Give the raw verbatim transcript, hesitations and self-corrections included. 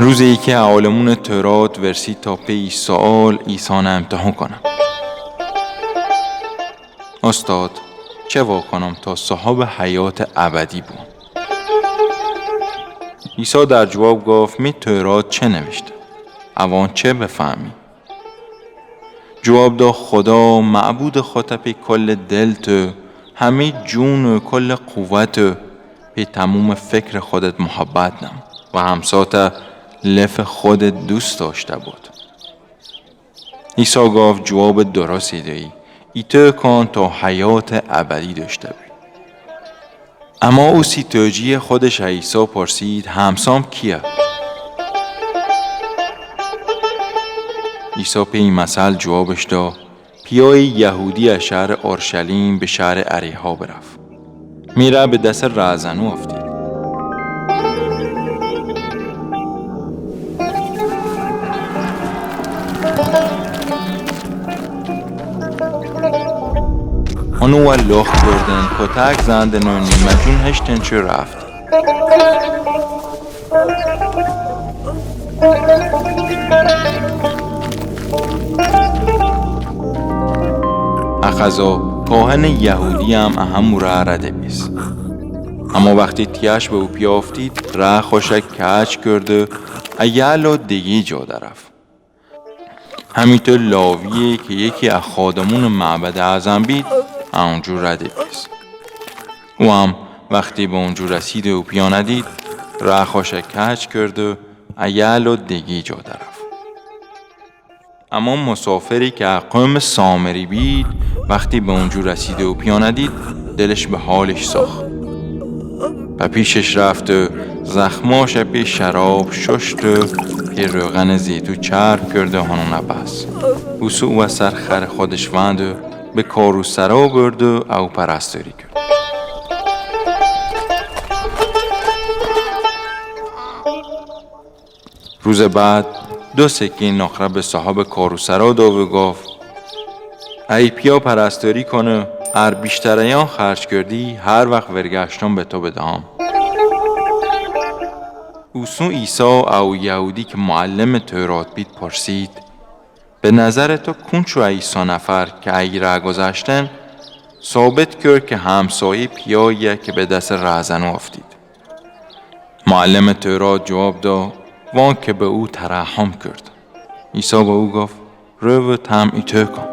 Ruzi ki alimon Tevrat versi ta pe i sual İsanı imtihan kune: Ustad, çe vakanım ta sahib hayat ebedi bun? İsa dar cuvab gaf: Mi Tevrat çe nivişte? Evan çe befemi? Cuvab da: Xuda, mabud xote pe kul dıl tu, hami cun u kul quvat u, pe tamum fikr xodet muhabbet nam, ve hamsote lif xodet dust dışte bud. İsa gaf: Cuvab durust dei, ito kan ta hayat ebedi dışte bi. Ama u si tociyê xodeş İsa pırsid: Hamsom kiye? İsa pe i mesel cuvabış da: Piyayê Yehudi şer Urşalim be şer Eriha bıraf. Mira be dest rezenu aftid. Onu ve lox kurdın, kotak zandın u nimecun heştın çı raft. Aqazo, kohen Yehudiyam a hamu ra rade biz. Ama vaqti tiyaş be u piya aftid, ra xoşe kaç kurdu, a yalo degi co daraf. Hamitor Laviye ki yeki a xodimon mabed azam bid, a uncu rade biz. Uam vaqti be uncu resid u piya nadid, ra xoşe kaç kurdu, a yalo degi co daraf. Ama musafiri ki a qevm Samiri bid, vaqti be uncu resid u piya nadid, dılış be haliş sox. Pe pişış raft u zexmaşe pe şerab şuşt u pe roğen zeytu çarp kurdu, honuna bes. Usu ve ser xer xodeş vand u be karu sera burdu, au parastari kurd. Ruze bad do sekin naqre be sahib karu sera da u gaf: Ey piya, parastari kunu, er biştereyan xerc kurdi, her vaqt vergeştan be to bedam. Usu İsa au Yehudi ki muallim Tevrat bid pırsid: Be nezere to kunçu ey se nefer ki ey ra guzeştın, sobit kör ki hamsayi piyayı ki be dest rezenu aftid? Muallim Tevrat cuvab da: Van ki be u terehum kurd. İsa be u gaf: Röv u tam ito kan.